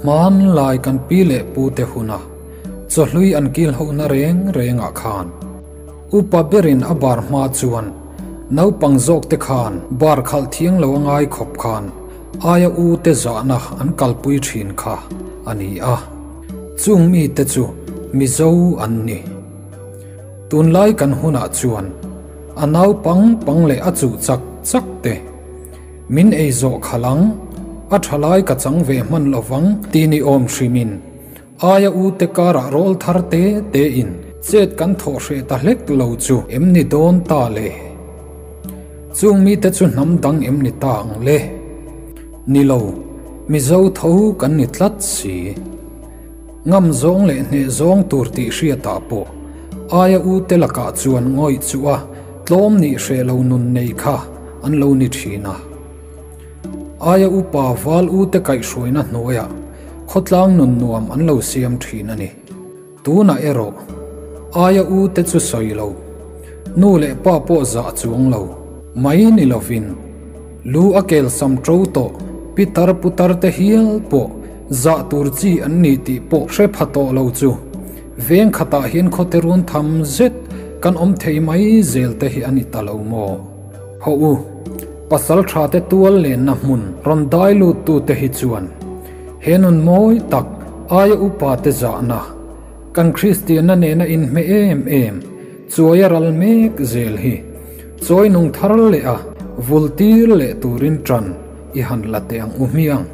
Hmanlai kan pi leh pute huna chawhlui an kil hohna reng rengah khan upa berin a bar hma chuan naupang zawkte khan bar khalh thiang lo a ngai khawp khan aia u te zahna an kalpui thin kha a ni a. Chung mite chu Mizo an ni. Tunlai kan hunah chuan a naupang pang leh a chuh chak chak te min ei zawh khalh ang, a thalai ka chang ve hman lovang ti ni awm hrimin aia u te karah rawl thar te te in chet kan thawh hreh ta hlek lo chu em ni dawn ta le? Chung mite chu hnam dang em ni ta ang le? Ni lo, Mizo tho kan ni tlat si. Ngam zawng leh hneh zawng tur tih hriatah pawh aia u te lakah chuan ngawih chu a tlawm nih hreh lo nun nei kha an lo ni thin a. Aia upa val u te kaihhruaina hnuaiah khawtlang nun nuam an lo siam thin a ni. Tunah erawh aia u te chu sawi lo, nu leh pa pawh zah chuang lo mai ni lovin lu a kel sam ṭo tawh pitar putar te hial pawh zah tur chi an ni tih pawh hre pha tawh lo chu veng khatah hian khawte run tham zet kan awm thei mai zel te hi a ni ta lo maw? Haw u, pasal tha te tual lenna hmun rawn dai lut tu te hi chuan he nun mawi tak aia upa te zahna kan Kristianna nena inhmeh em em chuai a ral mek zel hi chawi nung thar leh a vul tir leh turin ṭan i han la teh ang u hmiang.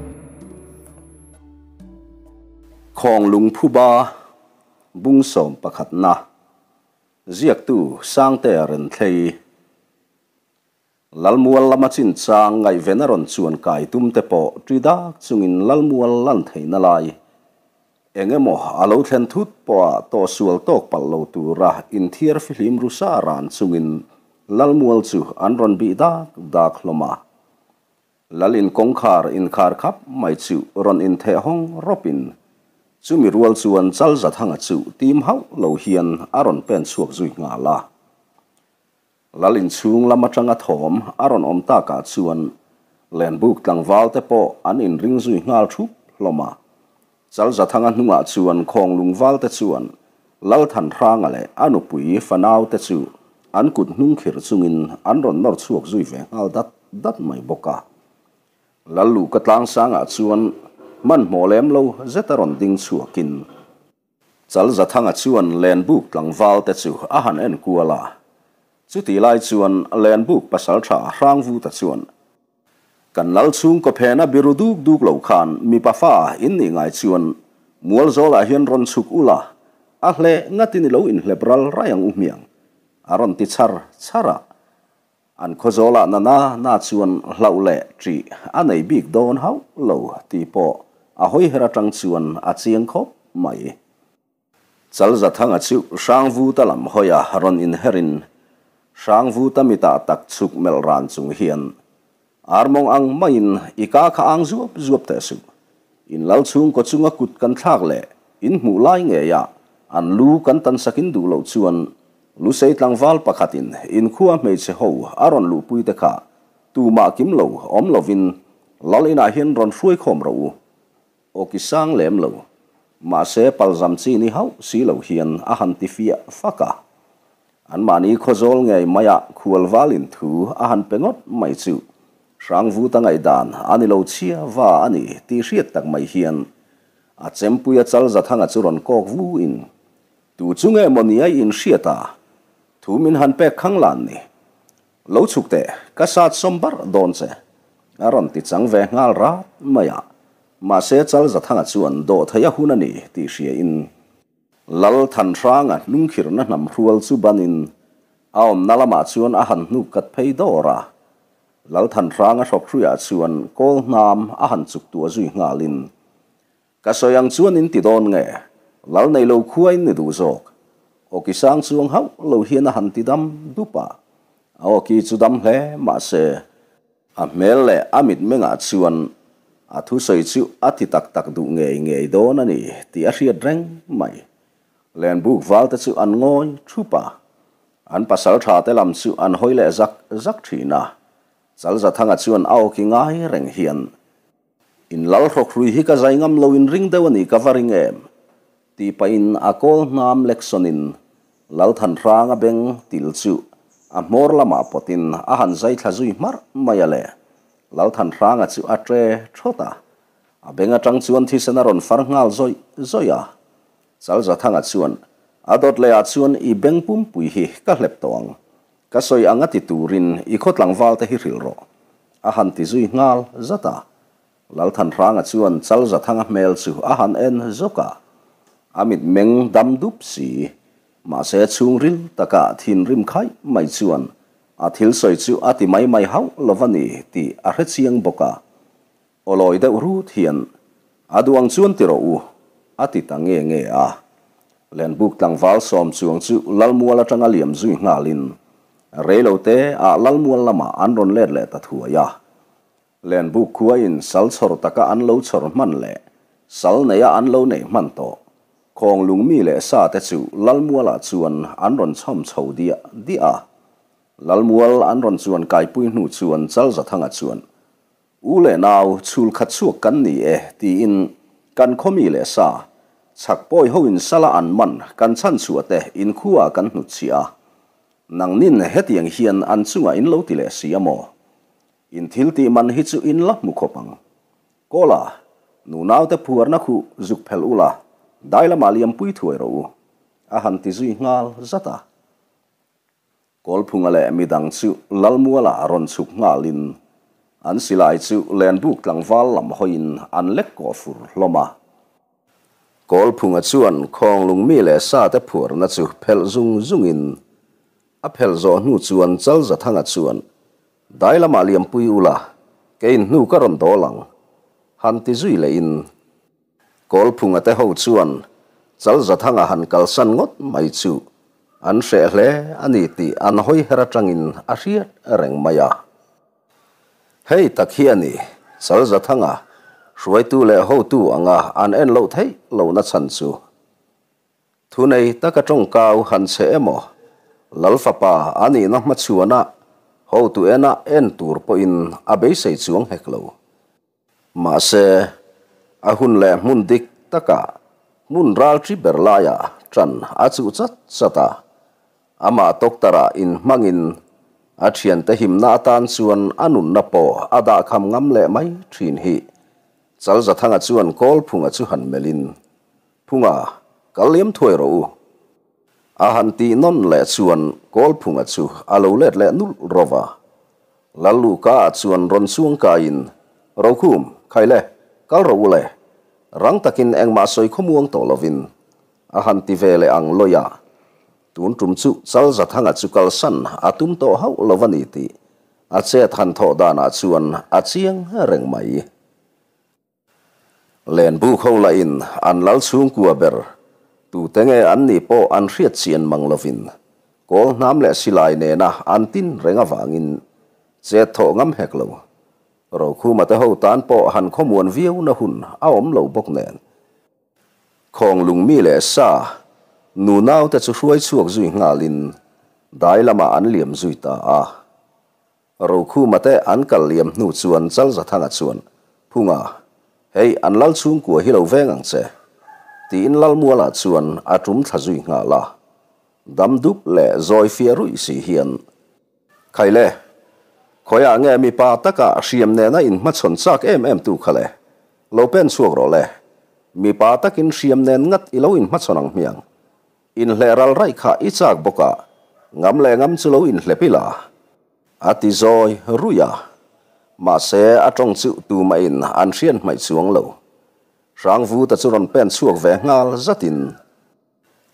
Khawnglung phuba bung sawm pakhatna Ziaktu Sangtea Renthlei Lalmual lama chinchang ngaihven a rawn chuan kai tum te pawh ṭi dak chungin Lalmual lan theihna lai eng emaw a lo thlen thut pawha tawhsual tawk palh lo tura inthiar fihlim ru sa ran chungin Lalmual chu an rawn bih dak dak hlawm a. Lal in kawngkhar inkhar khap mai chu rawn intheh hawng rawpin chumi rual chuan Chalzathanga chu tim hauh lo hian a rawn pen chhuak zui nghal a. Lal inchhung lam atanga thawm a rawn awm takah chuan Lenbuk tlangval te pawh an inring zui nghal thup hlawm a. Chalzathanga hnungah chuan Khawnglungval te chuan Lalthanhranga leh a nupui fanau te chu an kut hnung khirh chungin an rawn nawr chhuak zui ve nghal dat dat mai bawk a. Lalluhka tlangsangah chuan hmanhmawh lem lo zeta rawn ding chhuakin Chalzathanga chuan Lenbuk tlangval te chu a han en kual a. Chutih lai chuan Lenbuk pasaltha Hrangvuta chuan Kan lal chhungkaw phena biru duk duk lo khan mipa fa in nih ngai chuan Mualzawlah hian rawn chhuk ula, a hleh ngatin i lo inhlep ral raih ang u hmiang, a rawn ti chhar chhar a. An khawzawlah na na na chuan hlauh leh ṭih a nei bik dawn hauh lo tih pawh a hawi her aṭang chuan a chiang khawp mai. Chalzathanga chu Hrangvuta lam hawia rawn inherin Hrangvuta mitah tak chhuk melh ran chung hian Armawng ang maiin i ka kha ang zuap zuap teh suh. In lal chhungkaw chunga kut kan thlak leh in hmuh lai ngeia an lu kan tan sakin duh loh chuan Lusei tlangval pakhatin in khua hmeichhe ho a rawn luhpui te kha tumah kim lo awm lovin lal inah hian rawn hruaikhawm rawh u. Aw ki sang lem lo. Mahse palzam chi ni hauh si lo hian a han ti fiah fak a. Anmahni khawzawl ngei maiah khual valin thu a han pe ngawt mai chu Hrangvuta ngaihdan a ni lo chhia va a ni tih hriat tak mai hian a chempuia Chalzathanga chu rawn kawk vu in Tu chu nge maw ni a i inhriat a thu min han pek khang lan ni. Lo chhuk teh, ka sat sawm barh dawn che, a rawn ti chang ve nghal rat mai a. Mahse Chalzathanga chuan dawh theih a hun a ni tih hria in Lal Thanhranga hnungkhirhna hnam hrual chu banin a awmna lamah chuan a han hnuk kat phei dawr a. Lal Thanhranga hrawkhruiah chuan kawl hnam a han chuk tuah zui nghalin, Ka sawi ang chuan in ti dawn nge? Lal nei lo khua in ni duh zawk. Awki sang chuang hauh lo hian a han ti dam dup a. A awki chu dam hle mahse, a hmel leh a mitmengah chuan a thusawi chu a ti tak tak duh ngei ngei dawn a ni tih a hriat reng mai. Lenbuk valte chu an ngawi thup a. An pasal tha te lam chu an hawi leh zak zak thin a. Chalzathanga chuan a awki ngai reng hian. In lal hrawkhrui hi ka zai ngam lo in ring deuh a nih ka va ring em? Tih pahin a kawl hnam lek sawnin Lalthanhranga beng til chu a hmawr lamah pawtin a han zai thla zui hmarh mai a le. Lalthanhranga chu a ṭe ṭhawt a, a beng aṭang chuan thisen a rawn far nghal zawih zawih a. Chalzathanga chuan, A dawt lehah chuan i beng pumpui hi ka hlep tawh ang. Ka sawi anga ti turin i khaw tlangvalte hi hrilh rawh, a han ti zui nghal zat a. Lalthanhranga chuan Chalzathanga hmel chu a han en zawk a, a mitmeng dam dup si, mahse chhungril taka thinrim khaih mai chuan a thil sawi chu a ti mai mai hauh lo va ni tih a hre chiang bawk a. Awlawi deuh rut hian, A duh ang chuan ti rawh u, a ti ta nge nge a. Lenbuk tlangval sawm chuang chu Lalmual atanga liam zui nghalin reilote ah Lalmual lamah an rawn let leh ta thuai a. Lenbuk khuain sal chhawr taka an lo chhawr hman leh sal neia an lo neih hman tawh Khawng lungmi leh sa te chu Lalmualah chuan an rawn chhawm chho diah diah a. Lalmual an rawn chuan kaipui hnu chuan Chalzathanga chuan U leh nau chhul khat chhuak kan ni e tiin kan khaw mi leh sa chhak pawi ho in sala an man kan chhan chhuah te in khua kan hnut chhiah a. Nangnin hetiang hian an chungah in lo ti leh si a maw? In thil tih man hi chu in la hmu khawp ang. Kawla, nu naute phuarna khu zuk phelh ula, dai lamah liampui thuai rawh u, a han ti zui nghal zat a. Kawlphunga leh midang chu Lalmuala rawn chhuk nghalin an silai chu Lenbuk tlangval lam hawiin an lek kawh fur hlawm a. Kawlphunga chuan Khawnglung mi leh sate phuarna chu phelh zung zungin a phelh zawh hnu chuan Chalzathanga chuan Dai lamah liampui ula, keiin hnu ka rawn dawl ang, han ti zui lehin Kawlphunga te ho chuan Chalzathanga han kalsan ngawt mai chu an hreh hle a ni tih an hawi her atangin a hriat reng mai a. Hei tak hi a ni, Chalzathanga hruaitu leh hotu anga an en loh theih lohna chhan chu. Thunei taka tawngkau han che emaw, Lal fapa a nihna hmachhuana hotu ena en tur pawhin a beisei chuang hek lo. Mahse, a hun leh hmun dik takah hmun ral thi ber laiah ṭan a chuh chat chat a, amah doctor-ah inhmangin a thiante himna atan chuan a nunna pawh a dahkham ngam leh mai ṭhin hi Chalzathanga chuan Kawlphunga chu han melhin Phunga, kal liam thuai rawh u. A han tih nawn leh chuan Kawlphunga chu a lo let leh nulh rawh a. Lalluka ah chuan rawn chuang kaiin, Rokhum, khai le, kal rawh u le. Rang takin engmah sawi khawmuang tawh lovin a han ti ve leh ang lawih a. Tun tum chu Chalzathanga chu kalsan a tum tawh hauh lo a ni tih a chet han thawh danah chuan a chiang reng mai. Lenbuk ho lahin an lal chhungkua ber tute nge an nih pawh an hriat chian mang lovin kawl hnam leh silai nena an tin reng avangin chet thawh ngam hek lo. Rokhuma te ho tan pawh han khawmuan viau na hun a awm lo bawk nen Khawng lungmi leh sa nu naute chu hruai chhuak zui nghalin dai lamah an liam zui ta a. Rokhuma te an kal liam hnu chuan Chalzathanga chuan, Phunga, hei an lal chhungkua hi lo veng ang che, tiin Lalmuala chuan a tum thla zui nghal a. Dam dup leh zawi fiah ruih si hian, Khaile, khawiah nge mipa taka hriam nena inhmachhawn chak em em tu kha le? Lo pen chhuak rawh le. Mipa takin hriam nen ngat i lo inhmachhawn ang hmiang. Inhleh ral raih kha i chak bawk a, ngam leh ngam chu lo inhlep ila, a ti zawi ruih a. Mahse, a tawng chu tumahin an hriat hmaih chuang lo. Hrangvuta chu rawn pen chhuak ve nghal zatin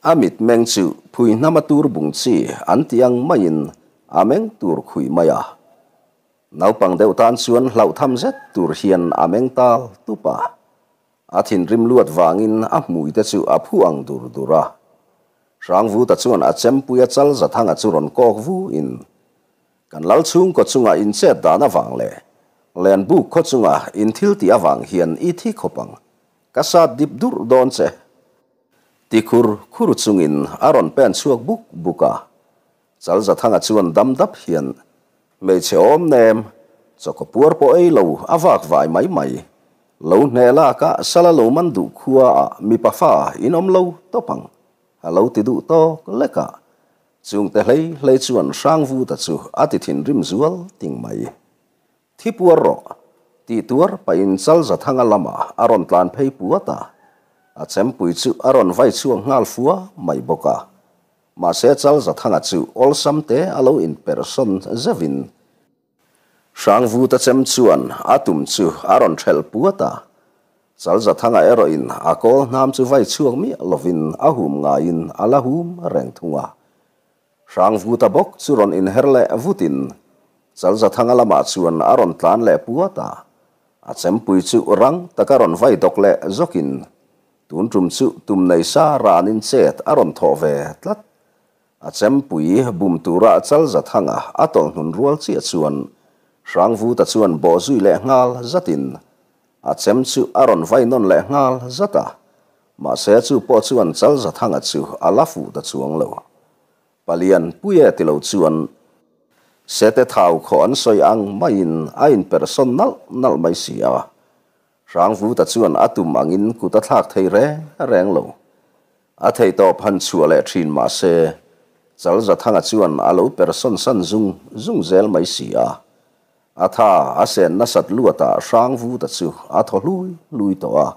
a mitmeng chu phui hnama tur bung chi an ti ang maiin a meng tur khui mai a. Naupang deuh tan chuan hlauhtham zet tur hian a meng tal tup a. A thinrim luat vangin a hmui te chu a phu ang dur dur a. Hrangvuta chuan a chempui a chal Zathanga chu rawn kawk vu in, Kan lal chhungkaw chunga in chet dan avang leh Lenbuk khaw chunga in thil tih avang hian i thi khawp ang. Ka sat dip durh dawn che. Ti khur khur chungin a rawn pen chhuak buk buk a. Chal Zathanga chuan dam dap hian, Hmeichhe awm nem, chawkaw puar pawh ei lo a vak vai mai mai. Lo hneh lak a sala lo man duh khua ah mipa fa in awm lo tawp ang a lo ti duh tawk lek a. Chungte hlei hlei chuan Hrangvuta chu a ti thinrim zual ting mai. Thi puar rawh, tih tuar pahin Chalzathanga lamah a rawn tlan phei puat a, a chempui chu a rawn vai chhuak nghal fua mai bawk a. Mahse Chalzathanga chu awlsam te a lo inperhsawn zeuhin Hrangvuta chem chuan a tum chu a rawn thelh puat a, Chalzathanga erawhin a kawl hnam chu vai chhuak miah lovin a hum ngaiin a la hum reng thung a. Hrangvuta bawk chu rawn inher leh vutin Chalzathanga lamah chuan a rawn tlan leh puat a, a chempui chu rang taka rawn vai dawk leh zawkin tun tum chu tum nei sa ranin chet a rawn thawh ve tlat. A chempui bum tura Chalzathanga a tawlh hnun rual chiah chuan Hrangvuta chuan bawh zui leh nghal zatin a chem chu a rawn vai nawn leh nghal zat a, mahse chu pawh chuan Chalzathanga chu a la fuh ta chuang lo. Palian puia ti lo chuan Sete thau khawh an sawi ang maiin a inperhsawn nalh nalh mai si a. Hrangvuta chuan a tum angin kut a thlak thei reng reng lo. A theihtawp han chhuah leh thin mah se, Chalzathanga chuan a lo perhsawn san zung zung zel mai si a. A tha a sen nasat luatah Hrangvuta chu a thaw hlui hlui tawh a.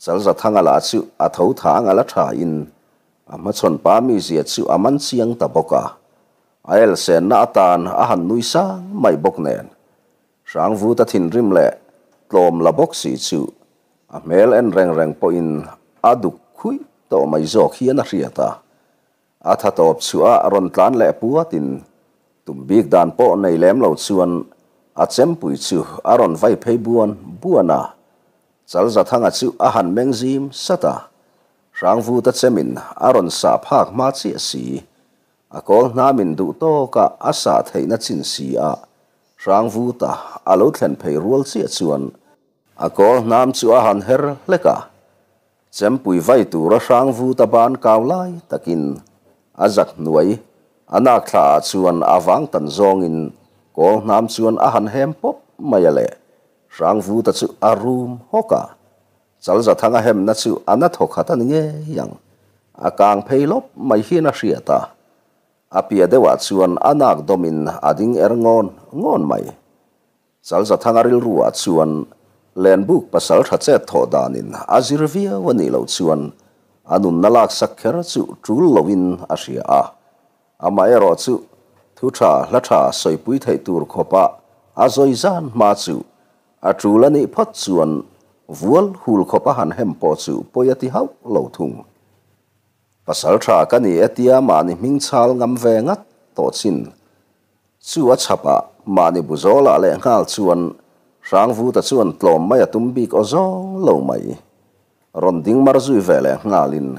Chalzathanga lah chu a tho thang a la tha in a hmachhawn pa mizia chu a man chiang ta bawk a, a elsenna atan a han nui sang mai bawk nen. Hrangvuta thinrim leh tlawm la bawk si chu a hmel en reng reng pawhin a duk khuih tawh mai zawk hian a hriat a. A tha tawp chhuah a rawn tlan leh puatin tum bik dan pawh nei lem lo chuan a chempui chu a rawn vai phei buan buan a. Chalzathanga chu a han meng zim sat a, Hrangvuta chemin a rawn sah phak hma chiah si. A kawl hnamin duh tawka a sah theihna chin si a, Hrangvuta a lo thlen phei rual chiah chuan a kawl hnam chu a han her hlek a. Chempui vai tura Hrangvuta ban kau lai takin a zak hnuai a nak thla ah chuan a vang tan zawngin kawl hnam chuan a han hem pawp mai a le. Hrangvuta chu a rum hawk a, Chalzathanga hemna chu a na thaw khat a ni ngei ang. A kang phei lawp mai hian a hriat a. A piah deuhah chuan a nak dawmin a ding er ngawn ngawn mai. Chalzathanga rilruah chuan Lenbuk pasal tha chet thawh danin a zir viau a nih loh chuan a nunna laksak kher chu tul loin a hria a. Amaherawhchu, thu tha hla tha sawipui theih tur khawpa a zawi zan hma chu a tul a nih phawt chuan vual hul khawpa han hem pawh chu pawi a ti hauh lo thung. Pasal tha ka ni e tia mahni hming chhal ngam ve ngat tawh chin chu a chhapah mahni bu zawlah leh nghal chuan Hrangvuta chuan tlawm mai a tum bik aw zawng lo mai. Rawn ding mar zui ve leh nghalin,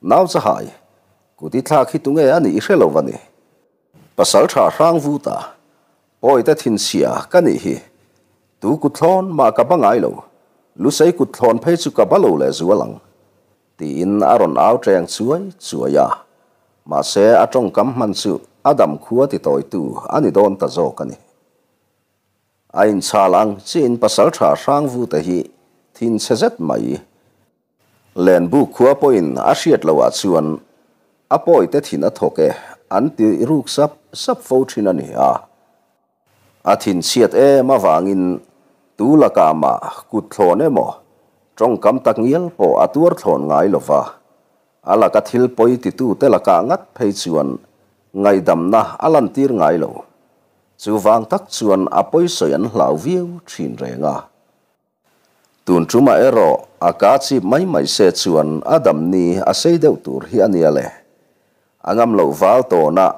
Nau chahai, Kut i thlak hi tunge a nih i hre lo va ni. Pasal tha hrang vut a, Pawite thinchhia ka nih hi. Tu kut thlawn mah ka ba ngai lo, Lusei kut thlawn phei chu ka ba lo leh zual ang, tiin a rawn au teng chuai chuai a. Mahse a tawngkam hman chu a dam khua ti tawitu a ni dawn ta zawk a ni. A inchhal ang chiin pasal tha hrang vuta hi thinchhe zet mai. Lenbu khua pawhin a hriat loh ah chuan a pawite thin a thawk e an ti ruk sap sap fo thin a ni a. A thin chhiat em avangin tu lakah mah kut thlawn emaw tawngkam tak ngial pawh a tuar thlawn ngai lo va. A laka thil pawi titute lakah ngat phei chuan ngaihdamna a lantir ngai lo. Chuvang tak chuan a pawisawi an hlau viau thin reng a. Tun tumah erawh a ka chip mai mai se chuan a dam ni a sei deuh tur hi a nia le. A ngam loh val tawnah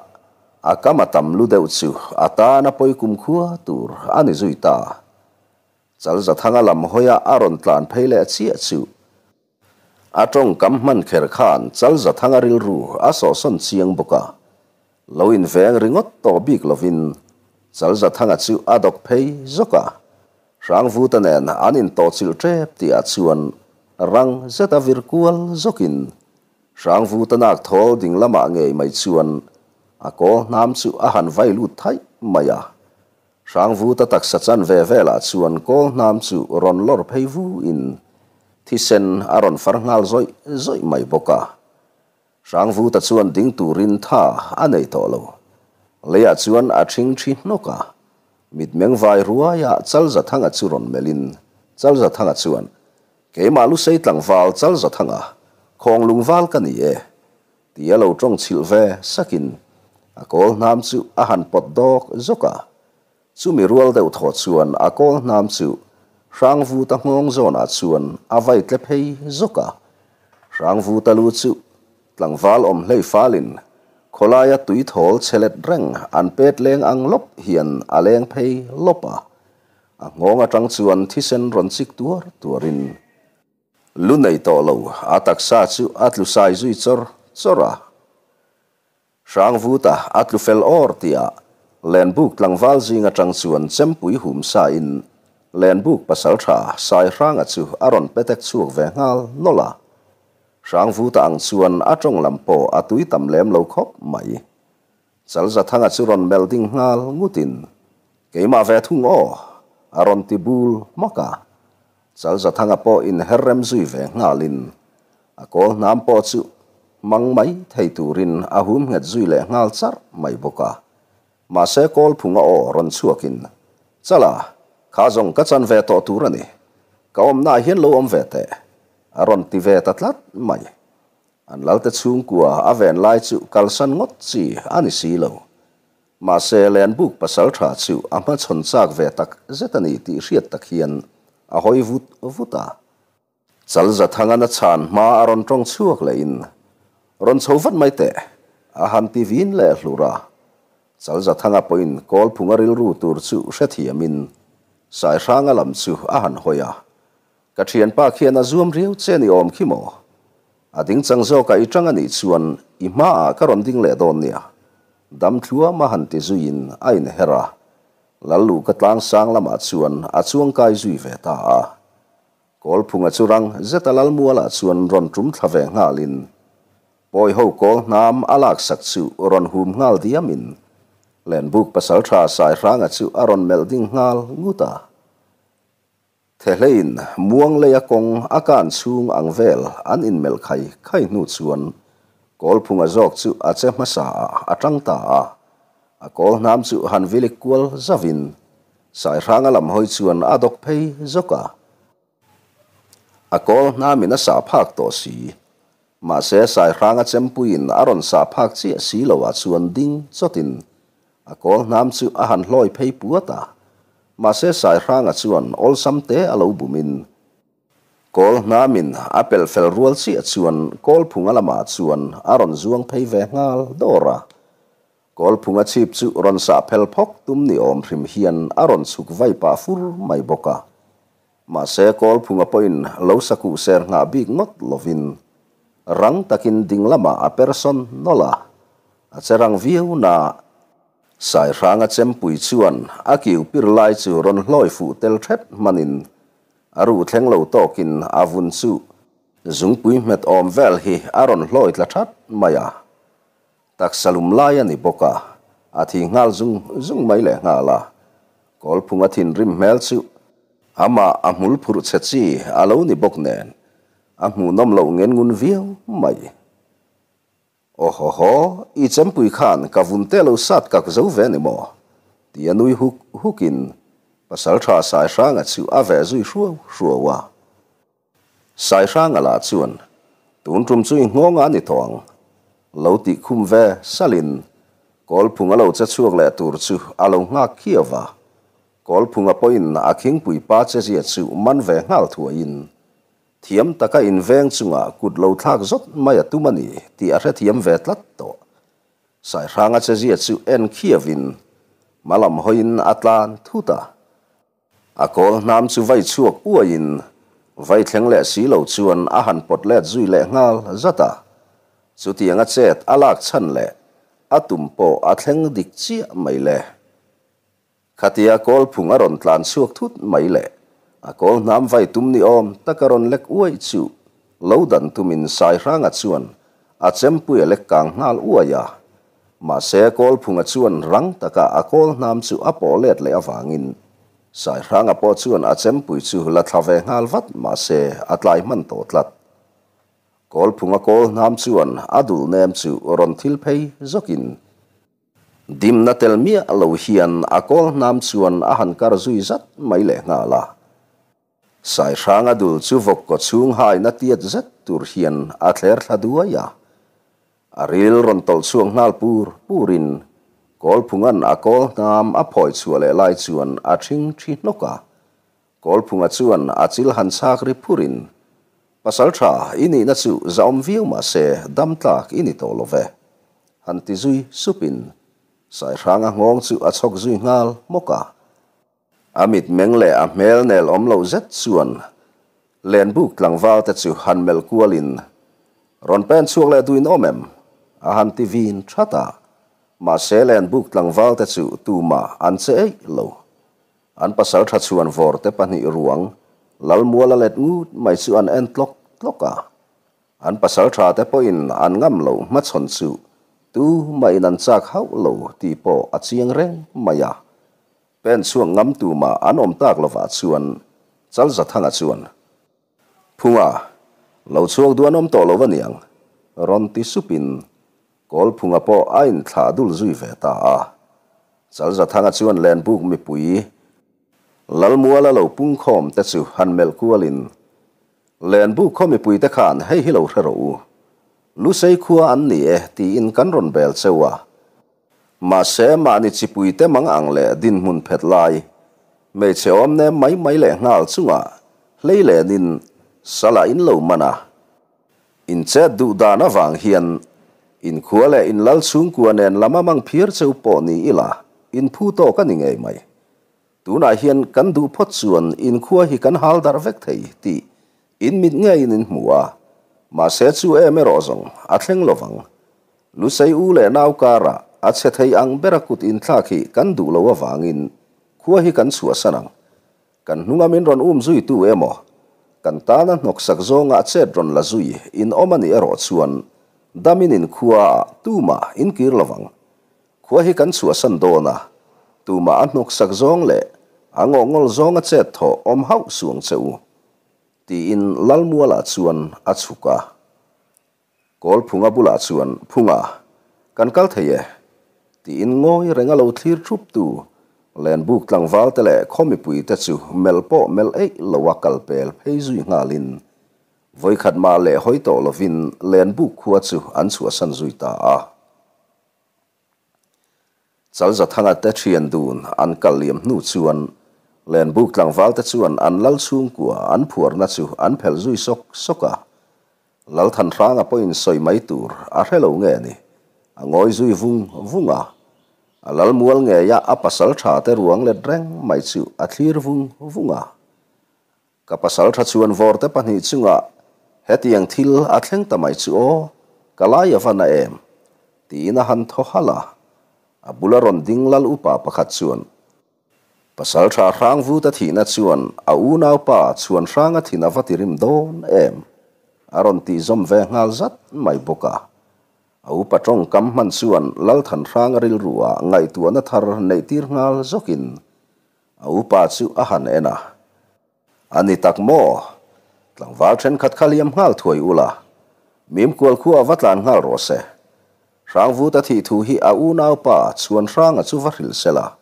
a kam a tam lu deuh chu a tan a pawi kumkhua tur a ni zui ta. Chalzathanga lam hawia a rawn tlan phei leh chiah chu A tawngkam hman kher khan Chalzathanga rilru a sawhsawn chiang bawk a, lo inveng ringawt tawh bik lovin Chalzathanga chu a dawk phei zawk a, Hrangvuta nen an intawhchilh tep tihah chuan rang zeta vir kual zawkin Hrangvuta nak thawl ding lamah ngei mai chuan a kawl hnam chu a han vai lut thaih mai a. Hrangvuta taksa chanve velah chuan Kawlhnam chu rawn lawr phei vu in thisen a rawn far nghal zawih zawih mai bawk a. Hrangvuta chuan ding turin tha a nei tawh lo. Leiah chuan a ṭhing ṭhi hnawk a. Mitmeng vai ruaia Chalzathanga chu rawn melhin Chalzathanga chuan, Keimah Lusei tlangval Chalzathanga, Khawnglung val ka ni e, tia lo ṭawng chhilh ve sakin a kawl hnam chu a han pawt dawk zawk a. Chumi rual deuh thaw chuan a kawl hnam chu Hrangvuta nghawng zawnah chuan a vai tle phei zawk a. Hrangvuta lu chu Tlangval awm hlei falin khawlaia tui thawl chhe let reng an pet leng ang lawp hian a leng phei lawp a, a nghawng atang chuan thisen rawn chik tuar tuarin lu nei tawh lo a taksa chu a tlu sai zui chawr chawr a. Hrangvuta a tlu fel awr tihah Lenbuk tlangval zing atang chuan chempui hum sa in Lenbuk pasaltha Saihranga chu a rawn petek chhuak ve nghal nawlh a. Hrangvuta ang chuan a tawng lam pawh a tui tam lem lo khawp mai. Chalzathanga chu rawn melh ding nghal ngutin, Keimah ve thung aw! a rawn ti bul hmak a. Chalzathanga pawh inher rem zui ve nghalin a kawl hnam pawh chu hmang mai thei turin a hum nghet zui leh nghal charh mai bawk a. Mahse Kawlphunga aw rawn chhuakin, Chala, kha zawng ka chan ve tawh tur a ni. Ka awmnaah hian lo awm ve teh. A rawn ti ve ta tlat mai. An lalte chhungkua a ven lai chu kalsan ngawt chi a ni si lo. Mahse Lenbuk pasal tha chu a hmachhawn chak ve tak zet a ni tih hriat tak hian a hawi vut vut a. Chalzathangan a chhan hma a rawn tawng chhuak lehin, Rawn chho vat mai teh, a han ti vin leh hlur a. Chalzathanga pawhin Kawlphunga rilru tur chu hrethiamin Saihranga lam chu a han hawi a. Ka thianpa khian a zuam riau che ni awm khi maw? A ding chang zawkah i tang a nih chuan i hmaah ka rawn ding leh dawn nia. Dam thluam a han ti zuiin a inher a, Lallu ka tlang sang lamah chuan a chuang kai zui ve ta a. Kawlphunga chu rang zeta Lalmualah chuan rawn tum thla ve nghalin Pawi ho kawl hnam a laksak chu rawn hum nghal diamin Lenbuk pasaltha Saihranga chu a rawn melh ding nghal ngut a. Thehleiin Muangleia kawng a kan chhung ang vel an inmelh khai khai hnu chuan Kawlphunga zawk chu a che hmasa ah a tang ta a. A kawl hnam chu han vilik kual zauhin Saihranga lam hawi chuan a dawk phei zawk a. A kawl hnamin a sah phak tawh si. Mahse Saihranga chempuiin a rawn sah phak chiah si loah chuan ding chawtin A kawl hnam chu a han hlawi phei puat a, mahse Saihranga chuan awlsam te a lo bumin kawl hnamin a pelh fel rual chiah chuan Kawlphunga lamah chuan a rawn zuang phei ve nghal dawr a. Kawlphunga chhip chu rawn sah phel phawk tum ni awm hrim hian a rawn chhuk vai pah fur mai bawk a. Mahse Kawlphunga pawhin lo sakuh ser nghah bik ngawt lovin rang takin ding lamah a person nawlh a, a che rang viau na. Saihranga chempui chuan a kiu pir lai chu rawn hlawi fuh tel thet hmanin a ruh thleng lo tawkin a vun chu zungpui hmet awm vel hi a rawn hlawi tla that mai a. Taksa lum lai a ni bawk a, a thi nghal zung zung mai leh nghal a. Kawlphunga thinrim hmel chu amah a hmul phurh chhe chi a lo ni bawk nen a hmuhnawm loh ngen ngun viau mai. Aw haw haw, i chempui khan ka vun te lo sat kak zo ve ni maw? Ti a nui huk hukin Pasaltha Saihranga chu a veh zui hruau hruau a. Saihranga lah chuan, Tun tum chu i nghawng a ni tawh ang. Lo tih khum ve salin Kawlphung a lo che chhuak leh tur chu a lo nghak khiau va. Kawlphunga pawhin a khingpui pa chezia chu man ve nghal thuaiin thiam taka inveng chunga kut lo thlak zawt mai a tum a ni tih a hrethiam ve tlat tawh. Saihranga chezia chu en khiauin hmalam hawiin a tlan thut a. A kawl hnam chu vai chhuak uaiin vai thleng leh si lo chuan a han pawt let zui leh nghal zat a. Chutianga chet a lak chhan leh a tum pawh a thleng dik chiah mai le. Khatia kawlphung a rawn tlan chhuak thut mai le. A kawl hnam vai tum ni awm tak a rawn lek uai chu lo dan tumin Saihranga chuan a chempui a lek kang nghal uai a. Mahse Kawlphunga chuan rang taka a kawlhnam chu a pawh let leh avangin Saihranga pawh chuan a chempui chu la thla ve nghal vat mahse a tlai hman tawh tlat. Kawlphunga kawlhnam chuan a dul nem chu rawn thil phei zawkin Dimna tel miah lo hian a kawl hnam chuan a han kar zui zat mai leh nghal a. Saihranga dul chu vawk kaw chhung haina tiat zet tur hian a thler thla duai a. A ril rawn tawlh chhuak nghal pur purin Kawlphunga'n a kawl hnam a phawi chhuah leh lai chuan a ṭhing ṭhi hnawk a. Kawlphunga chuan a chil han chhak ri phurin, Pasalṭha i nihna chu zahawm viau mah se dam tlak i ni tawh lo ve, han ti zui supin Saihranga nghawng chu a chhawk zui nghal hmawk a. A mitmeng leh a hmel nel awm lo zet chuan Lenbuk tlangval te chu han melh kualin, Rawn pen chhuak leh duin awm em? a han ti vin that a. Mahse Lenbuk tlangval te chu tumah an che eih lo. An pasal tha chhuan vawrte pahnih ruang Lalmuala let ngut mai chu an en tlawk tlawk a. An pasal tha te pawhin an ngam lo hmachhawn chu tu mahin an chak hauh lo tih pawh a chiang reng mai a. Pen chhuak ngam tumah an awm tak lovah chuan Chalzathanga chuan, Phunga, lo chhuak duh an awm tawh lo aniang, rawn ti supin Kawlphunga pawh a inthlah dul zui ve ta a. Chalzathanga chuan Lenbuk mipui Lalmuala lo pungkhawm te chu han melh kualin, Lenbuk khaw mipui te khan hei hi lo hre rawh u. Lusei khua an ni e tiin kan rawn bel cheu a. Mahse mahni chipui te mang ang leh dinhmun phet lai, hmeichhe awm nem mai mai leh nghal chungah hlei lenin sala in lo man a. In chet duh dan avang hian inkhua leh inlal chhungkua nen lam a mang phir cheu pawh ni ila inphu tawk a ni ngei mai. Tunah hian kan duh phawt chuan inkhua hi kan hal darh vek thei tih in mit ngeiin in hmu a, mahse chu em erawh zawng a thleng lovang. Lusei u leh nau karah a chhe thei ang bera kut inthlak hi kan duh lo avangin khua hi kan chhuahsan ang. Kan hnunga min rawn um zui tu emaw, kan tana hnawksak zawngah chet rawn la zui in awm a nih erawh chuan damin in khuaah tumah in kir lovang. Khua hi kan chhuahsan dawn a, tumah a hnawksak zawng leh a ngawhngawl zawnga chet thawh awm hauh suang che u, tiin Lalmuala chuan a chhuk a. Kawlphunga bulah chuan, Phunga, kan kal thei e, tiin ngawi reng a lo thlir thup tu Lenbuk tlangval te leh khaw mipui te chu melh pawh melh eih lo a kal pel phei zui nghalin vawikhat mah leh hawi tawh lovin Lenbuk khua chu an chhuahsan zui ta a. Chalzathanga te thian dun an kal liam hnu chuan Lenbuk tlangval te chuan an lal chhungkua an phuarna chu an phelh zui sawk sawk a. Lalthanhranga pawhin sawi mai tur a hre lo nge ni, a ngawi zui vung vung a. A lal mual ngeia a pasal tha te ruang let reng mai chu a thlir vung vung a. Ka pasal tha chuan vawrte pahnih chungah hetiang thil a thleng ta mai chu aw, ka lai a va na em? tiin a han thaw halh a. A bula rawn ding lal upa pakhat chuan, Pasal tha Hrangvuta thihna chuan a unaupa chhuan hranga thin a va ti rim dawn em? a rawn tih zawm ve nghal zat mai bawk a. A upa tawngkam hman chuan Lalthanhranga rilruah ngaihtuahna thar neihtir nghal zawkin A upa chu a han en a. A ni tak maw? Tlangval thenkhat kha liam nghal thuai ula, Mimkual khua va tlan nghal rawh se. Hrangvuta thih thu hi a unaupa Chhuan Hranga chu va hrilh se la.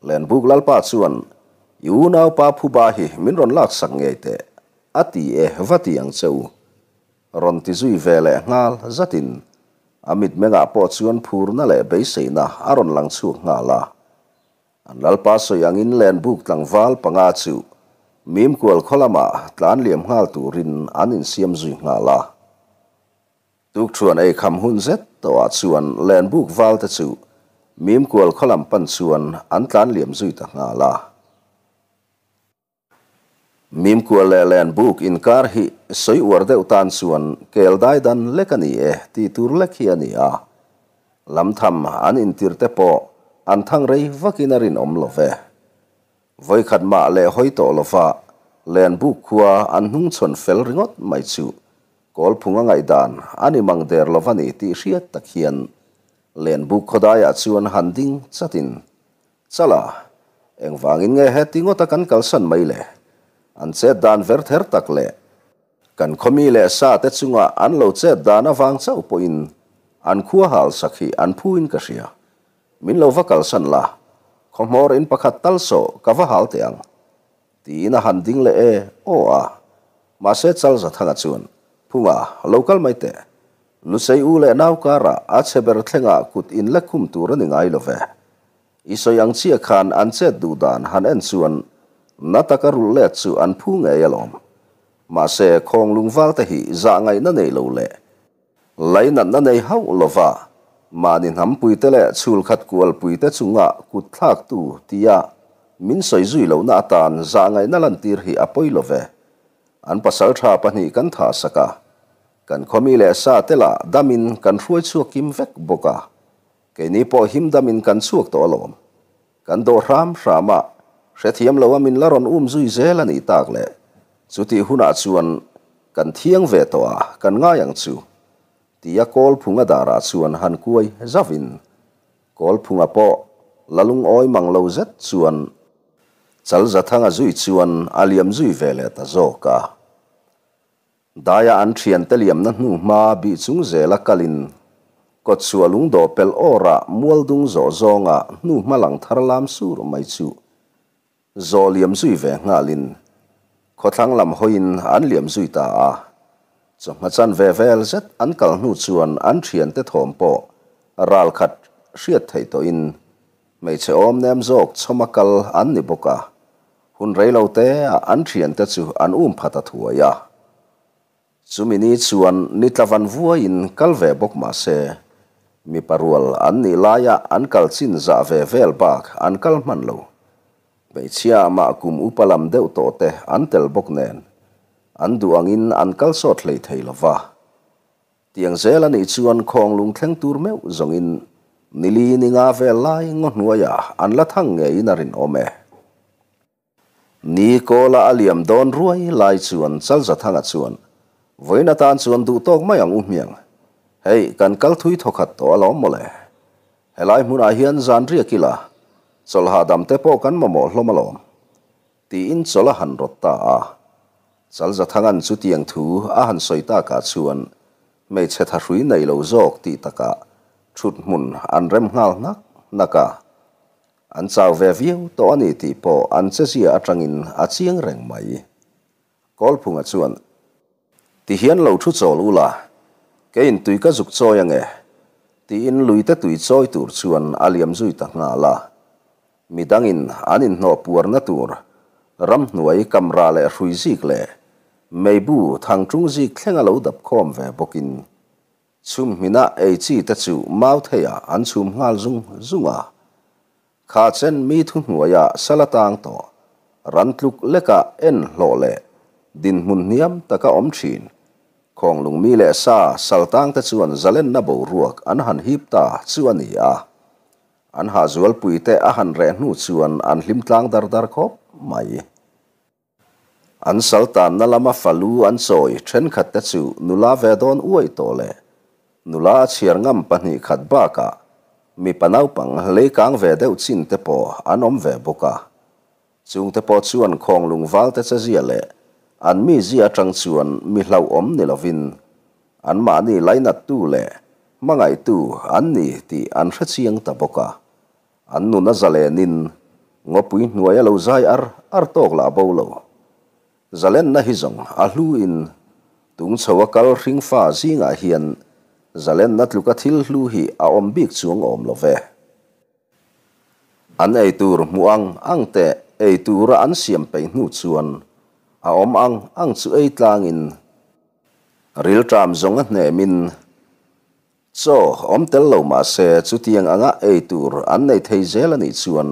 Lenbuk Lalpa chuan, I unaupa phuba hi min rawn laksak ngei teh, a ti e va ti ang che u. Rawn ti zui ve leh nghal zatin a mitmengah pawh chuan phurna leh beiseina a rawn lang chhuak nghal a. An Lalpa sawi angin Lenbuk tlangval panga chu Mimkual khaw lamah tlan liam nghal turin an insiam zui nghal a. Tukthuan ei kham hun zet tawhah chuan Lenbuk valte chu Mimkual khaw lam pan chuan an tlan liam zui ta nghal a. Mimkual leh Lenbuk inkar hi sawi uar deuh tan chuan kel dai dan lek a ni e tih tur lek hi a ni a. Lamtham an intir te pawh an thang rei vakin a rinawm lo ve. Vawikhat mah leh hawi tawh lova Lenbuk khua an hnungchhawn fel ringawt mai chu Kawlphunga ngaihdan a ni mang der lova ni tih hriat tak hian. Lenbuk khawdaiah chuan han ding chatin, Chala, engvangin nge heti ngawta kan kalsan mai le? An chet dan ver ther tak leh kan khawmi leh sa te chunga an lo chet dan avang chauh pawhin an khua hal sak hi an phuin ka hria. Min lo va kalsan la, khawhmawr in pakhat tal sawh ka va hal teh ang. Tiin a han ding leh e aw a. Mahse Chalzathanga chuan, Phunga, lo kal mai teh. Lusei u leh nau karah a chhe ber thlengah kut in la khum tur a ni ngai lo ve. I sawi ang chiah khan an chet duh dan han en chuan na taka rulh let chu an phu ngei alawm. Mahse khawng lungval te hi zah ngaihna nei lo leh lainatna nei hauh lova mahni hnampuite leh chhulkhat kualpuite chunga kut thlaktu tia min sawi zui lohna atan zah ngaihna lantir hi a pawi lo ve. An pasaltha pahnih kan thah sak a, kan khawmi leh sa te lah damin kan hruai chhuak kim vek bawk a, keini pawh him damin kan chhuak tawh alawm. Kan dawh hram hram a, hrethiam lo a min la rawn um zui zel a nih tak le. Chutih hunah chuan kan thiang ve tawh a, kan ngai ang chu. Tia Kawlphunga darah chuan han kuai zauhin, Kawlphunga pawh la lungawi mang lo zet chuan Chalzathanga zui chuan a liam zui ve leh ta zawk a. Daia an thiante liamna hnu hma bih chung zela kalin kawtchhuah lungdawh pelh awrah mualdung zawh zawnga hnu hma lang thar lam sur mai chu zawh liam zui ve nghalin khawthlang lam hawiin an liam zui ta a. Chawhma chan ve vel zet an kal hnu chuan an thiante thawm pawh ralkhat hriat theih tawhin Hmeichhe awm nem zawk chhawma kal an ni bawk a, hun rei lo te ah an thiante chu an um phat a thuai a. Chumi ni chuan ni tlavan vuaiin kal ve bawk mah se, mipa rual an nih laia an kal chin zah ve vel bak an kal hman lo. Hmeichhia mah kum upa lam deuh tawh te an tel bawk nen, an duh angin an kal sawt hlei thei lo va. Tiang zel a nih chuan khawng lung thleng tur meuh zawngin nili ni nga vel lai ngaw hnuaiah an la thang ngeiin a rinawm e. Ni kawla a liam dawn ruai lai chuan Chalzathanga chuan, Vawiin atan chuan duh tawk mai ang u hmiang. Hei, kan kal thui thawkhat tawh alawm mawle. Helai hmunah hian zan riak ila, chawlh hahdam te pawh kan mamawh hlawm alawm. Tiin chawlh a han rawt ta a. Chalzathanga'n chutiang thu a han sawi takah chuan hmeichhe thahrui nei lo zawk tih takah thut hmun an rem nghal hnak hnak a. An chau ve viau tawh a ni tih pawh an chezia atangin a chiang reng mai. Kawlphunga chuan, Ti hian lo thu chawl ula, keiin tui ka zuk chawi ange, tiin luite tui chawi tur chuan a liam zui ta nghal a. Midangin an inhnawh puarna tur ramhnuai kamra leh hrui zik leh meibu thangṭung zik thlenga lo dap khawm ve bawkin chhum hmina ei chi te chu mau theiah an chhum nghal zung zung a. Kha chen mi thuhnuaia sal atang tawh ran tluk leka en hlawh leh dinhmun hniam taka awm thin Khawnglung mi leh sa saltang te chuan zalenna boruak an han hip ta chu a ni a. An hahzualpui te a han reh hnu chuan an hlim tlang dar dar khawp mai. An saltanna lama falu an chawi thenkhat te chu nula ve dawn uaih tawh leh nula a chhiar ngam 2 khat bakah mipa naupang leikang ve deuh chin te pawh an awm ve bawk a. Chung te pawh chuan khawnglung val te chezia leh an mizia atang chuan mi hlauhawm ni lovin anmahni lainattu leh hmangaihtu an ni tih an hre chiang ta bawk a. An nun a zalenin ngawpui hnuai a lo zai ar ar tawk lah bo lo. Zalenna hi zawng a hluin tung chho a kal hringfa zingah hian zalenna tluka thil hlu hi a awm bik chuang awm lo ve. An ei tur hmuh ang ang te ei tura an siam peih hnu chuan a awm ang ang chu ei tlangin rilṭam zawng a hnemin chaw awm tel lo mah se chutiang anga ei tur an nei thei zel a nih chuan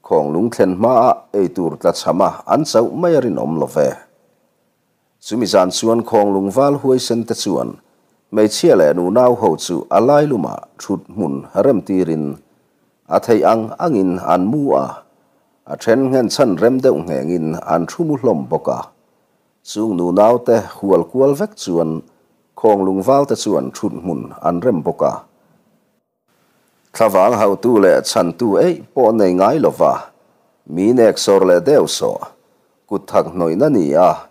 khawnglung thlen hmaah ei tur tlachhama an chauh mai a rinawm lo ve. Chumi zan chuan Khawnglung val huaisen te chuan hmeichhia leh nunau ho chu a lailumah thut hmun rem tirin a theih ang angin an mu a, a then nghen chhan rem deuh nghengin an thu mu hlawm bawk a. Chung nunau te hual kual vek chuan Khawnglung val te chuan thut hmun an rem bawk a. Thlavang hauhtu leh chhantu eih pawh nei ngai lova mi neksawr leh deuhsawh, kut thak hnawihna ni a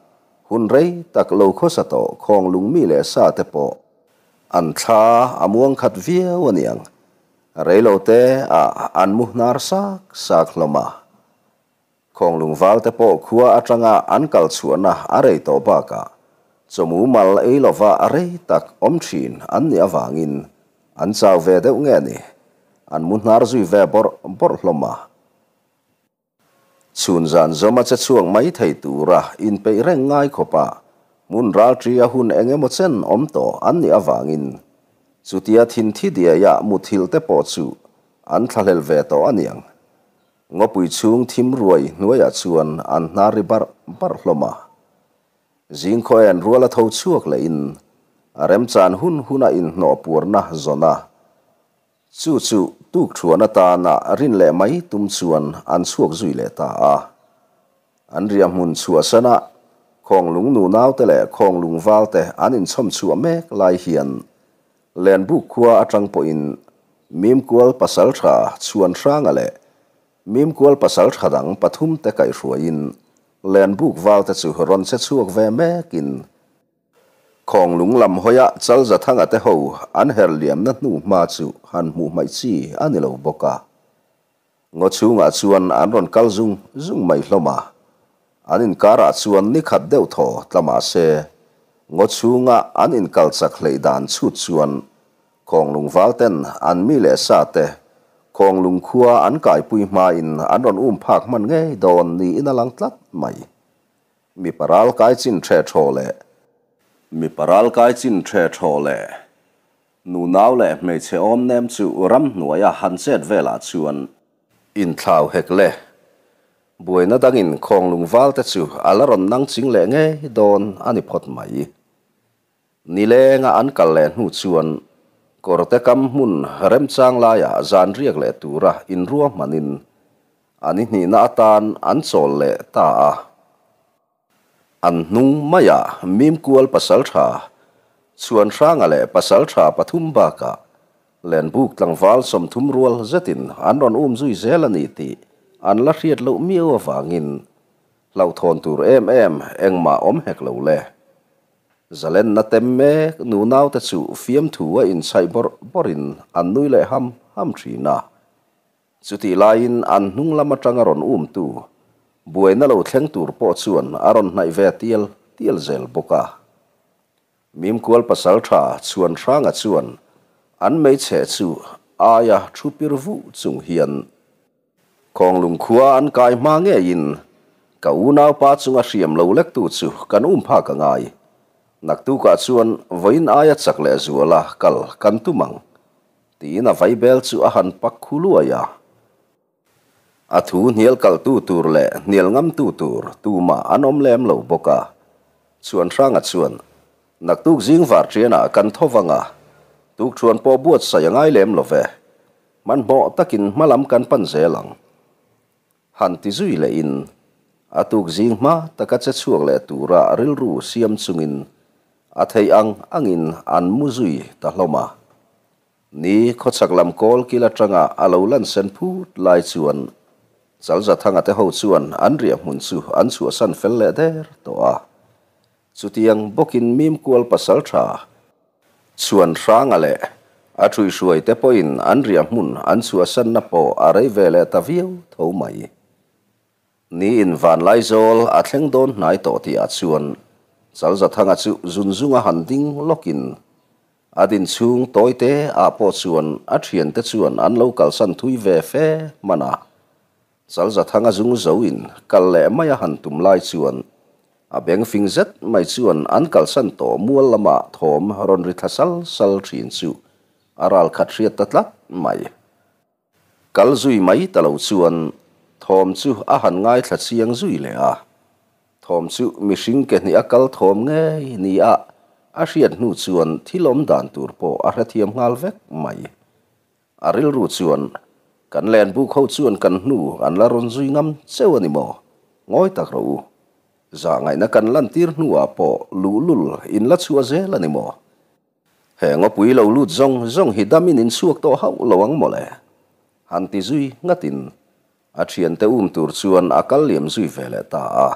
hun rei tak lo khawsa tawh khawnglung mi leh sa te pawh an thla a muang khat viau aniang. Reilo te ah an mu hnar sak sak hlawm a. Khawnglung val te pawh khua atanga an kal chhuahna a rei tawh bakah chawmu mal ei lova rei tak awm thin an nih avangin an chau ve deuh nge ni, an mu hnar zui ve bawrh bawrh hlawm a. Chhun zan zawma che chhuak mai thei tura inpeih reng ngai khawpa hmun ralṭi a hun eng emaw chen awm tawh an nih avangin chutia thinthi diaia muthilh te pawh chu an thlahlel ve tawh aniang. Ngawpui chhung thim ruai hnuaiah chuan an hnar ri barh barh hlawm a. Zingkhaw en rual a tho chhuak lehin a remchan hun huna inhnawh puarna zawn a, chu chu tukthuan atana rin leh mai tum chuan an chhuak zui leh ta a. An riahhmun chhuahsana Khawnglung nunaute leh Khawnglung valte an inchhawm chhuah mek lai hian Lenbuk khua atang pawhin Mimkual pasaltha Chhuanhranga leh Mimkual pasaltha dang pathumte kaihhruaiin Lenbuk valte chu rawn che chhuak ve mekin Khawnglung lam hawia Chalzathanga te ho an her liamna hnu hma chu han hmuh hmaih chi a ni lo bawk a. Ngaw chhungah chuan an rawn kal zung zung mai hlawm a, an inkarah chuan ni khat deuh thaw tla mah se, ngaw chhunga an inkal chak hleih dan chhut chuan Khawnglung valten an mi leh sa te Khawnglung khua an kaipui hmain an rawn um phak hman ngei dawn niin a lang tlat mai. Mipa ral kai chin ṭhe ṭhaw leh. Mipa ral kai chin ṭhe ṭhaw leh. Nunau leh hmeichhe awm nem chu ramhnuaia han chet velah chuan inthlau hek le. Buaina dangin khawnglung valte chu a la rawn nang ching leh ngei dawn a ni phawt mai. Nilenga an kal leh hnu chuan kawrte kam hmun remchang laiah zan riak leh tura inruahmanin a ni hnihna atan an chawl leh ta a. An hnung maiah Mimkual pasaltha Chhuanhranga leh pasaltha pathum bakah Lenbuk tlangval 30 rual zetin an rawn um zui zel a ni tih an la hriat loh miau avangin hlauhthawn tur em em engmah awm hek lo le. Zalenna tem mek nunaute chu fiamthu a inchhaih bawrh bawrhin an nui leh ham ham thin a. Chutih laiin an hnung lam atanga rawn umtu buaina lo thleng tur pawh chuan a rawn hnaih ve tial tial zel bawk a. Mimkual pasaltha Chhuanhranga chuan an meichhe chu aia thu pir vuh chung hian Khawnglung khua an kai hma ngeiin ka unaupa chunga hriam lo lektu chu kan um phak a ngai. Naktukah chuan vawiin aia chak leh zuala kal kan tum ang. Tiin a vaibel chu a han pak khu luai a. A thu hnial kalhtu tur leh hnial ngamtu tur tumah an awm lem lo bawk a. Chhuanhranga chuan, Naktuk zing varṭianah kan tho vang a, tukṭhuan pawh buatsaih a ngai lem lo ve. Hmanhmawh takin hmalam kan pan zel ang. Han ti zui lehin, a tuk zing hma taka che chhuak leh tura rilru siam chungin a theih ang angin an mu zui ta hlawm a. Ni khawchhak lam kawl kil atanga a lo lan sen phut lai chuan Chalzathanga te ho chuan an riah hmun chu an chhuahsan fel leh der tawh a. Chutiang bawkin Mimkual pasaltha Chhuanhranga leh a ṭhuihruai te pawhin an riah hmun an chhuahsanna pawh a rei ve leh ta viau tho mai. Niin Vanlaizawl a thleng dawn hnai tawh tihah chuan Chalzathanga chu zunzunga han ding lawkin a din chhung tawite ah pawh chuan a ṭhiante chuan an lo kalsan thui ve fe hman a. Chalzathanga zung zoin kal leh mai a han tum lai chuan a beng fing zet mai chuan an kalsan tawh mual lamah thawm rawn ri thla sal sal thin chu a ral khat hriat ta tlat mai. Kal zui mai ta lo chuan thawm chu a han ngaithla chiang zui leh a. Thawm chu mihring ke hnih a kal thawm ngei ni a a hriat hnu chuan thil awm dan tur pawh a hrethiam nghal vek mai. A rilru chuan, Kan lenbuk ho chuan kan hnu an la rawn zui ngam cheu a ni maw? Ngawi tak rawh u. Zahngaihna kan lantir hnuah pawh luhlul in la chhuah zel a ni maw? He ngawpui lo lut zawng zawng hi damin in chhuak tawh hauh lo ang mawle. Han ti zui ngatin a thiante um tur chuan a kal liam zui ve leh ta a.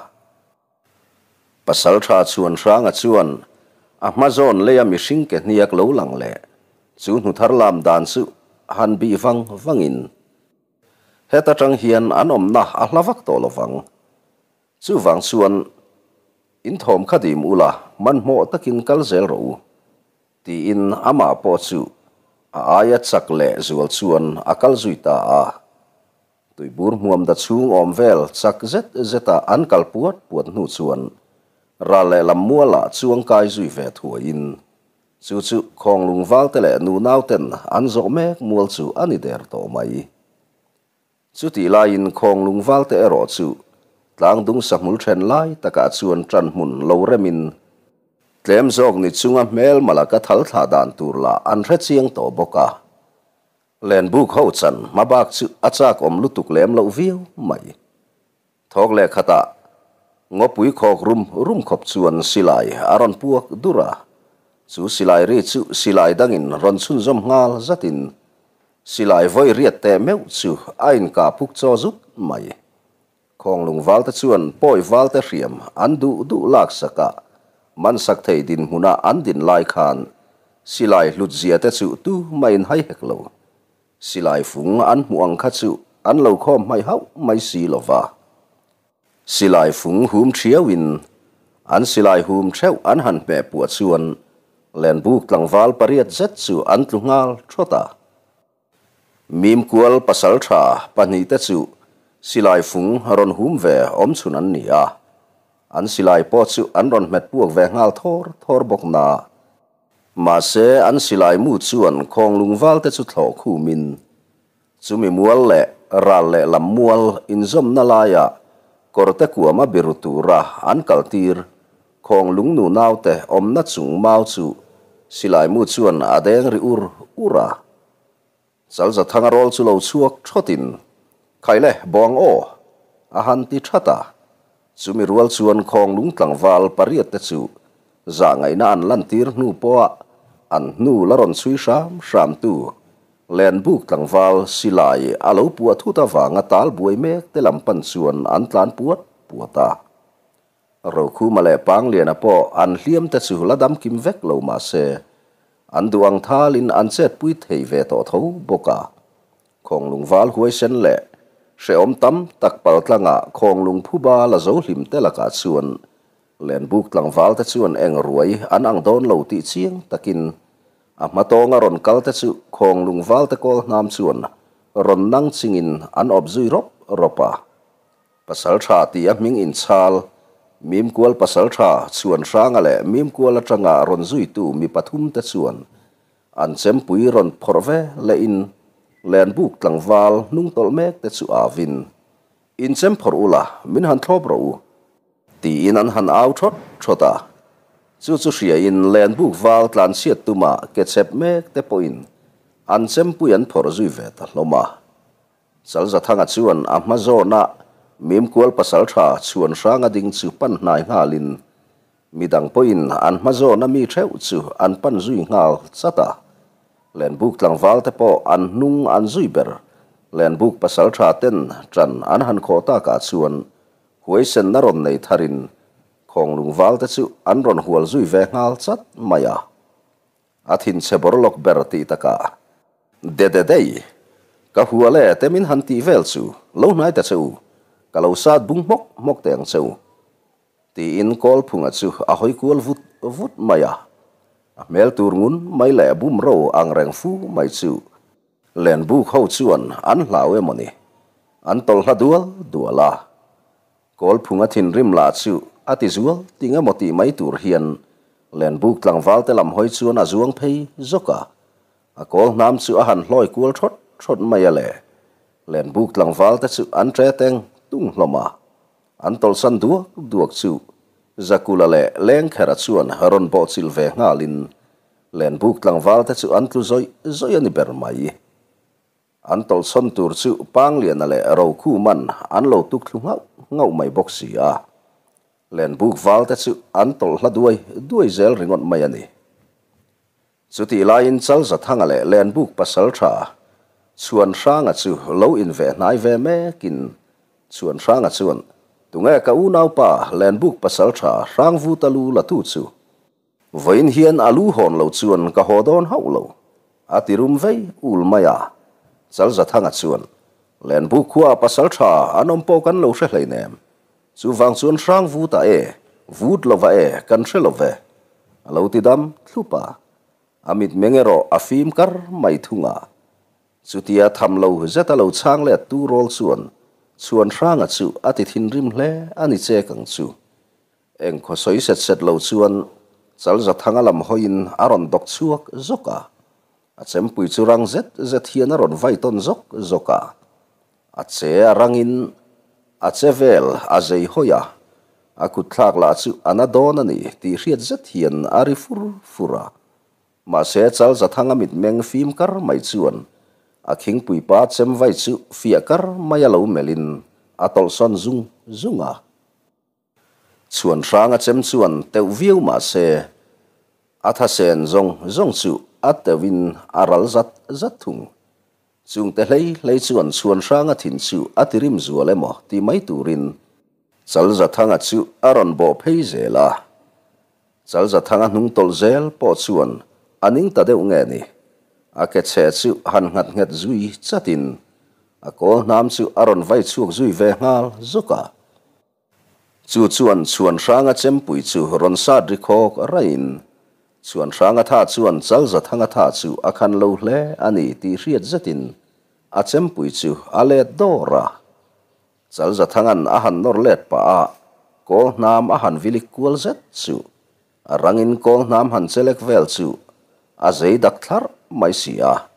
Pasaltha Chhuanhranga chuan a hma zawn leia mihring ke hniak lo lang leh chu hnu thar lam dan chu han bih vang vangin heta tang hian an awmna a hla vak tawh lovang. Chuvang chuan in thawm kha dim ula hmanhmawh takin kal zel rawh u tiin amah pawh chu a aia chak leh zual chuan a kal zui ta a. Tuibur hmuam da chhung awm vel chak zet zeta an kal puat puat hnu chuan ral lehlam mualah chuang kai zui ve thuaiin chu chu Khawnglung valte leh nunauten an zawh mek mual chu a ni der tawh mai. Chutih laiin Khawnglung valte erawh chu tlangdung sahmul then lai takah chuan ṭanhmun lo remin tlem zawk ni chunga hmel malaka thal thlah dan tur lah an hre chiang tawh bawk a. Lenbuk ho chan hmabak chu a chak awm lutuk lem loh viau mai. Thawk leh khatah ngawpui khawk rum rum khawp chuan silai a rawn puak dur a, chu silai ri chu silai dangin rawn chhunzawm nghal zatin silai vawi riat teh meuh chu a inkah puk chaw zut mai. Khawnglung valte chuan pawi valte hriam an duh duh laksak a, mansak thei dinhmuna an din lai khan silai hlut zia te chu tu mahin hai hek lo. Silai fung an hmuh ang kha chu an lo khawm hmaih hauh mai si lo va. Silai fung hum thiauin an silai hum theuh an han hmeh puah chuan Lenbuk tlangval pariat zet chu an tlu nghal thawt a. Mimkual pasaltha pahnihte chu silai fung rawn hum ve awm chhun an ni a. An silai pawh chu an rawn hmet puak ve nghal thawr thawr bawk na. Mahse, an silai mu chuan Khawnglung valte chu thlawh khumin, chumi mual leh ral leh lam mual inzawmna laia kawrte kuama biru tura an kaltir Khawnglung nu naute awmna chung mau chu silai mu chuan a deng ri ur ur a. Chalzathanga rawl chu lo chhuak thawtin, Khaile, bawng aw! a han ti that a. Chumi rual chuan Khawnglung tlangval pariat te chu zahngaihna an lantir hnu pawha an hnu la rawn chhui hram hramtu Lenbuk tlangval silai a lo puah thut avanga tal buai mek te lam pan chuan an tlan puat puat a. Rokhuma leh Pangliana pawh an hliam te chu la dam kim vek lo mah se, an duh ang thalin an chetpui thei ve tawh tho bawk a. Khawnglung val huaisen leh hrehawm tam tak paltlanga Khawnglung phuba la zo hlim te lakah chuan Lenbuk tlangval te chuan eng ruai an ang dawn lo tih chiang takin a hmatawnga rawn kal te chu Khawnglung val te kawl hnam chuan rawn nang chingin an awp zui rawp rawp a. Pasaltha ti a hming inchhal, Mimkual Pasaltha Chhuanhranga leh Mimkual atanga rawn zuitu mi pathum te chuan an chempui rawn phawrh ve lehin Lenbuk tlangval hnungtawlh mek te chu avin, In chem phawrh ula, min han thlawp rawh u, tiin an han au thawt thawt a. Chu chu hriain Lenbuk val tlanchhiat tuma ke chep mek te pawhin an chempui an phawrh zui ve ta hlawm a. Chalzathanga chuan a hma zawna Mimkual pasaltha Chhuanhranga ding chu pan hnai nghalin midang pawhin an hma zawna mi theuh chu an pan zui nghal chat a. Lenbuk tlangval te pawh an hnung an zui ber. Lenbuk pasaltha ten ṭan an han khawh takah chuan huaisenna rawn nei tharin Khawnglung val te chu an rawn hual zui ve nghal chat mai a. A thinchhe bawr lawk ber tih takah, De de dei, ka hual e te min han tih vel chu lo hnai ta che u, ka lo sat bung hmawk hmawk teh ang che u, tiin Kawlphunga chu a hawi kual vut vut mai a. A hmel tur ngun mai leh bumro ang reng fu mai chu Lenbuk ho chuan an hlau emaw ni, an tawlhla dual dual a. Kawlphunga thinrim lah chu a ti zual ting emaw tih mai tur hian Lenbuk tlangval te lam hawi chuan a zuang phei zawk a. A kawl hnam chu a han hlawi kual thawt thawt mai a le. Lenbuk tlangval te chu an tre teng tung hlawm a. An tawlhsan duak duak chu Zakula leh Lengkhera chuan rawn bawhchilh ve nghalin Lenbuk tlangval te chu an tlu zawih zawih a ni ber mai. An tawlhsawn tur chu Pangliana leh Rokhuman an lo tuk thlu nghauh nghauh mai bawk si a. Lenbuk val te chu an tawlh hla duai duai zel ringawt mai a ni. Chutih laiin Chalzathanga leh Lenbuk pasalṭha Chhuanhranga chu lo inveh hnai ve mekin Chhuanhranga chuan, Tunge ka unaupa Lenbuk pasalṭha Hrangvuta lu la tu chu? Vawiin hian a lu hawn lo chuan ka haw dawn hauh lo, a ti rum vei ul mai a. Chalzathanga chuan, Lenbuk khuaah pasalṭha an awm pawh kan lo hre hleinem. Chuvang chuan hrang vut a e, vut lova e, kan hre lo ve, a lo ti dam thlup a. A mitmeng erawh a fim kar mai thung a. Chutia tham lo zeta lo chhang let tu rawl chuan Chhuanhranga chu a ti thinrim hle a ni chek ang chu. Eng khaw sawi set set lo chuan Chalzathanga lam hawiin a rawn dawk chhuak zawk a. A chempui chu rang zet zet hian a rawn vai tawn zawk zawk a. A che a rangin a che vel a zei hawi a, a kut thlak lah chu a na dawn a ni tih hriat zet hian a ri fur fur a. Mahse Chalzathanga mitmeng fim kar mai chuan a khingpui pa chem vai chu fiah kar mai a lo melhin a tawlhsawn zung zung a. Chhuan hrang a chem chuan teuh viau mah se, a thasen zawng zawng chu a teuhin a ral zat zat thung. Chungte hlei hlei chuan chhuan hrang a thin chu a ti rim zual emaw ti mai turin Chalzathanga chu a rawn bawh phei zel a. Chalzathanga hnung tawlh zel pawh chuan a ning ta deuh nge ni, a ke chhe chu han nghat nghet zui chatin a kawl hnam chu a rawn vai chhuak zui ve nghal zawk a. Chu chuan Chhuanhranga chempui chu rawn sat ri khawk raiin, Chhuanhranga tha chuan Chalzathanga tha chu a khan lo hle a ni tih hriat zetin a chempui chu a let dawr a. Chalzathanga'n a han nawr let pah a, kawl hnam a han vilik kual zet chu a rangin kawl hnam han chelek vel chu a zei dak thlarh mai si a.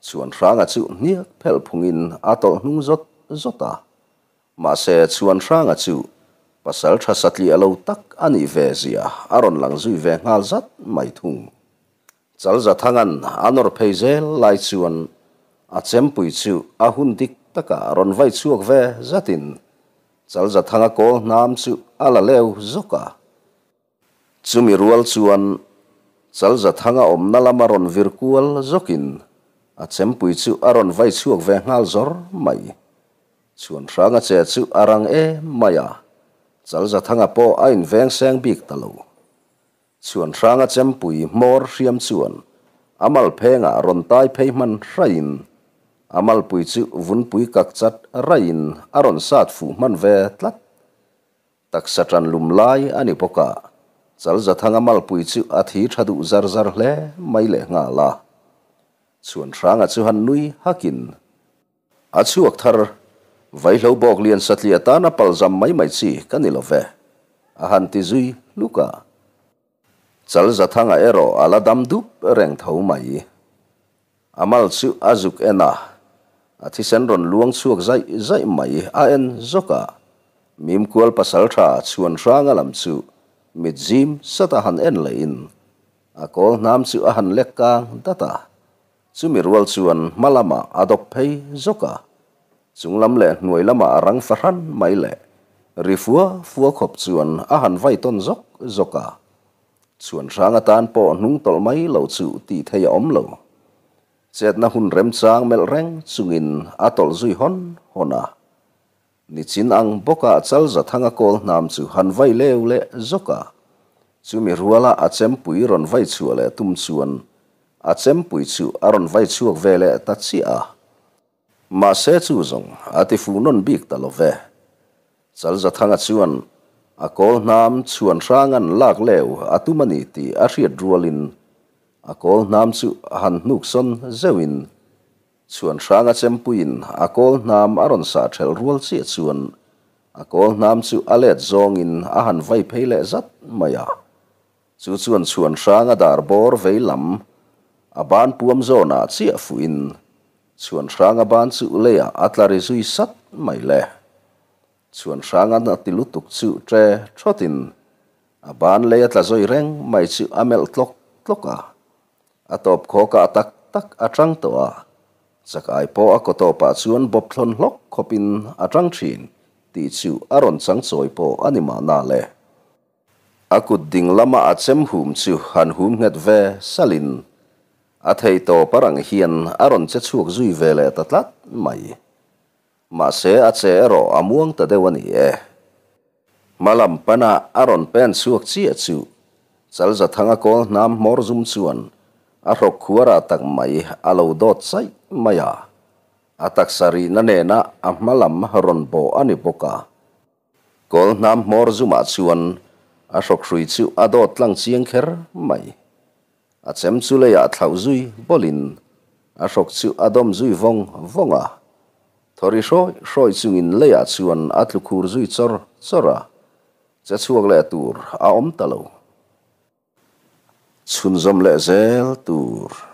Chhuanhranga chu hniak phelh phungin a tawlh hnung zawt zawt a. Mahse, Chhuanhranga chu pasal tha satliah lo tak a nih ve zia a rawn lang zui ve nghal zat mai thung. Chalzathanga'n a nawr phei zel lai chuan a chempui chu a hun dik takah rawn vai chhuak ve zatin Chalzathanga kawl hnam chu a la leu zawk a. Chumi rual chuan Chalzathanga awmna lama rawn vir kual zawkin a chempui chu a rawn vai chhuak ve nghal zawr mai. Chhuanhranga che chu a rang em mai a, Chalzathanga pawh a inveng seng bik ta lo. Chhuanhranga chempui hmawr hriam chuan a malphengah rawn tai phei hman hraiin a malpui chu vunpui kak chat raiin a rawn sat fuh hman ve tlat. Taksa ṭan lum lai a ni bawk a, Chalzathanga malpui chu a thi ṭha duh zar zar hle mai leh nghal a. Chhuanhranga chu han nui hakin a chhuak thar, Vaihlo bawk lian satliah tana palzam mai mai chi ka ni lo ve, a han ti zui hluk a. Chalzathanga erawh a la dam dup reng tho mai. A mal chu a zuk en a, a thisen rawn luang chhuak zaih zaih mai a en zawk a, Mimkual pasaltha Chhuanhranga lam chu mit zim sat a han en lehin a kawl hnam chu a han lek kang dat a, chumi rual chuan hma lamah a dawp phei zawk a, chung lam leh hnuai lamah a rang fahran mai leh ri fua fua khawp chuan a han vai tawn zawk zawk a. Chhuanhrang atan pawh hnung tawlh mai lo chu tih theih a awm lo. Chetna hun remchang melh reng chungin a tawlh zui hawn hawn a. Nichin ang bawkah Chalzathanga kawl hnam chu han vai leu leh zawk a. Chumi ruala a chempui rawn vai chhuah leh tum chuan a chempui chu a rawn vai chhuak ve leh ta chiah a. Mahse chu zawng a ti fuh nawn bik ta lo ve. Chalzathanga chuan a kawl hnam chhuan hranga'n lak leu a tum a ni tih a hriat rualin a kawl hnam chu a han hnuk sawn zeuhin chhuan hranga chempuiin a kawl hnam a rawn sah ṭhelh rual chiah chuan a kawl hnam chu a let zawngin a han vai phei leh zat mai a. Chu chuan chhuan hranga dar bawr vei lam a ban puam zawnah chiah fuhin chhuan hranga ban chu leiah a tla ri zui sat mai le. Chhuan hranga na ti lutuk chu ṭe ṭhawtin a ban lei a tla zawi reng mai chu a melh tlawk tlawk a. A tawp khawkah tak tak a ṭang tawh a, chakai pawh a kaw tawpah chuan bawp thlawn hlawk khawpin a ṭang ṭhin tih chu a rawn chang chawi pawh a ni mahna le. A kut ding lama a chem hum chu han hum nghet ve salin A thei tawp a rang hian a rawn che chhuak zui ve leh ta tlat mai. Mahse a che erawh a muang ta deuh a ni e. Hma lam pana a rawn pen chhuak chiah chu Chalzathanga kawl hnam hmawr zum chuan a hrawk khuarah tak mai a lo dawt chaih mai a. A taksa rihna nena a hma lam rawn bawh a ni bawk a. Kawl hnam hmawr zumah chuan a hrawk hrui chu a dawt tlang chiang kher mai. A chem chu leiah thlauh zui bawlin a hrawk chu a dawm zui vawng vawng a. Thawri hrawi hrawi chungin leiah chuan a tlu khur zui chawr chawr a, che chhuak leh tur a awm ta lo. Chhunzawm leh zel tur.